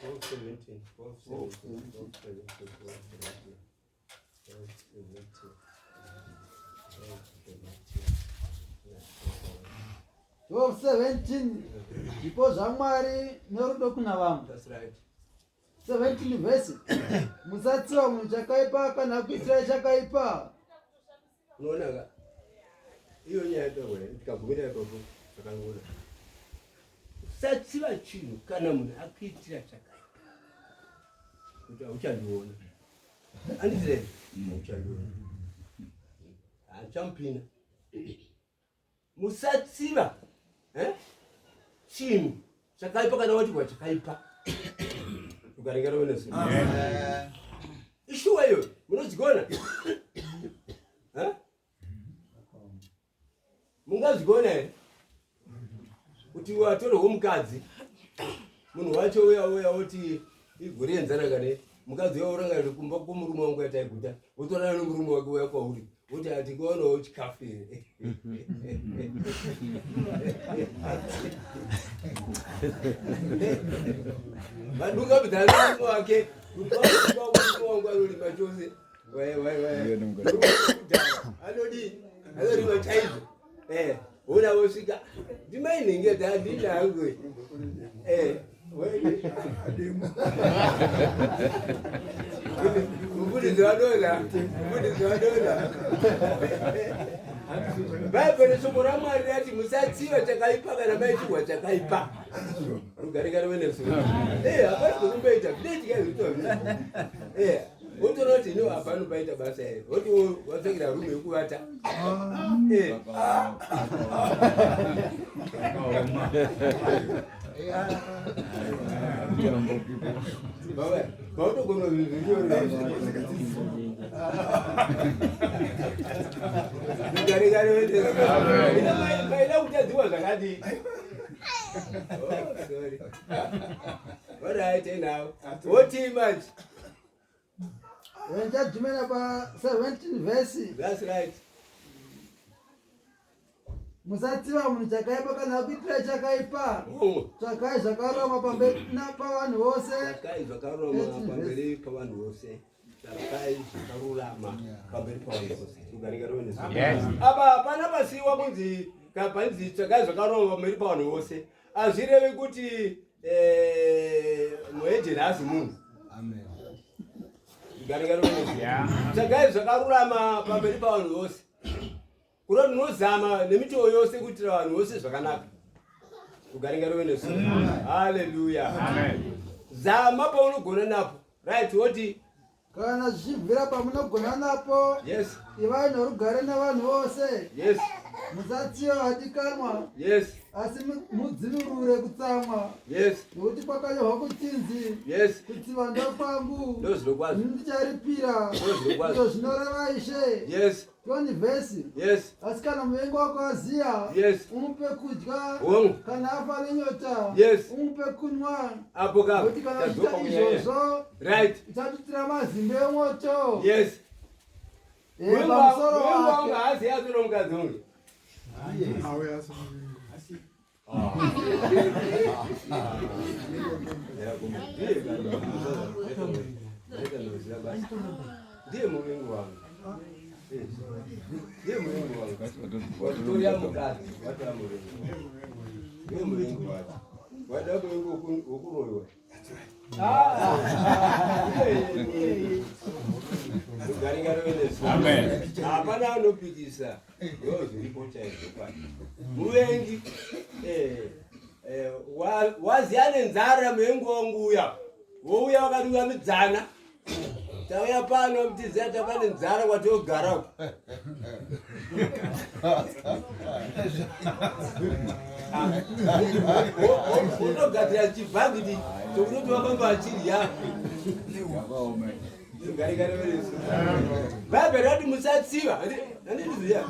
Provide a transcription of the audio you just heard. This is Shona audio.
12:17, 12:17, 12:17, 12:17. 12:17 Zvipo zvaMwari nerudo kuna vamwe. That's right. 17 vhesi, musatsiva munhu chakaipa kana kuitira chakaipa. Unoona ka, iyo nyaya yataura, tikagumira ipapo zvakangoona. Usatsiva chinhu kana munhu akuitira chakaipa, kuti hauchandiona, andizire, hauchandiona, handichamupina. Musatsiva, eh? Chinhu chakaipa kana watirwa chakaipa. Ukarengera wenesu ishuwa iyo munozvigona, Eh? Mungazvigona here kuti watorerwo mukadzi, munhu wacho uya oti igore yenzara, kane mukadzi uya urangarire kumba kwomurume wangu yataiguta, wotorana nomurume wake uya kwauri, woti hatikuonawo chikafu here? Vadungamidza nomurume wake kumba kwomurume wangu, anorima chose. Wai, wai, wai. Anodii? Anorima chaizvo. Una wosvika ndimainenge dandina hangu. Mufundisi wadona, mufundisi wadona. Bhaibheri, shoko raMwari rati musatsiva chakaipa kana maitirwa chakaipa. Rugare ngaruve nesu. Hapana zvokumboita, zvinoitika zvitozvi. Wotoona kuti ino apa anobaita basa here, woti watsvakira rumu yekuvata. Baba, pautogona zvinhu zviriyo. Rugare ngaruve nesu. Maida kutadziwa zvakadii? Oh, sorry. All right, now. What manje? Ndichagumira pa 17 vhesi. That's right. Musatsiva munhu chakaipa kana kuitira chakaipa. Tsvakai zvakarurama pamberi pavanhu vose. Tsvakai zvakarurama pamberi pavanhu vose. Tsvakai zvakarurama pamberi pavanhu vose. Rugare ngaruve nesu. Apa hapana pasiwa kunzi kapanzi tsvakai zvakarurama pamberi pavanhu vose. Hazvirevi kuti muhedheni haasi munhu. Rugare ngaruve nesu. Tsvakai zvakarurama pamberi pavanhu vose. Kuno ndinozama nemitoo yose kuitira vanhu vose zvakanaka. Rugare ngaruve nesu. Haleluya. Zama paunogona napo. Right, woti Kana zvichibvira pamunogona napo, ivai norugare navanhu vose. Musatsiva vadikanwa, asi mudzivirure kutsamwa, nokuti kwakanyorwa kuchinzi, kutsiva ndokwangu, Ndozvirokwazvo. Ini ndicharipira, Ndozvirokwazvo. izvo zvinoreva Ishe. 20 vhesi, asi kana muvengi wako aziya, umupe kudya, kana afa nenyota, umupe kunwa, Apo ka. nokuti kana Tadzoka uchiita kunyaya. izvozvo, uchatutira mazimbe emoto pamusoro Muvengi wangu wake. haasi atona mukadzi wangu. Auya somuvengi. Ndiye muvengi wangu. Ndiye muvengi wangu. Watoria mukadzi, watora muvengi. Ndiye muvengi wacho. Wada muvengi wokuroyiwa. Rugare ngaruve nesu. Hapana anopikisa. Ndo zviripo chaizvo kwani. Muvengi waziya nenzara, muvengi wangu uya. Wouya wakadungamidzana. Tauya pano mutiziya tava nenzara kwatogara uku. Unogadzira chibhagidi chokunoti vafamba vachirya. Rugare ngaruve nesu. Bhaibheri rati musatsiva. Handiti ziya?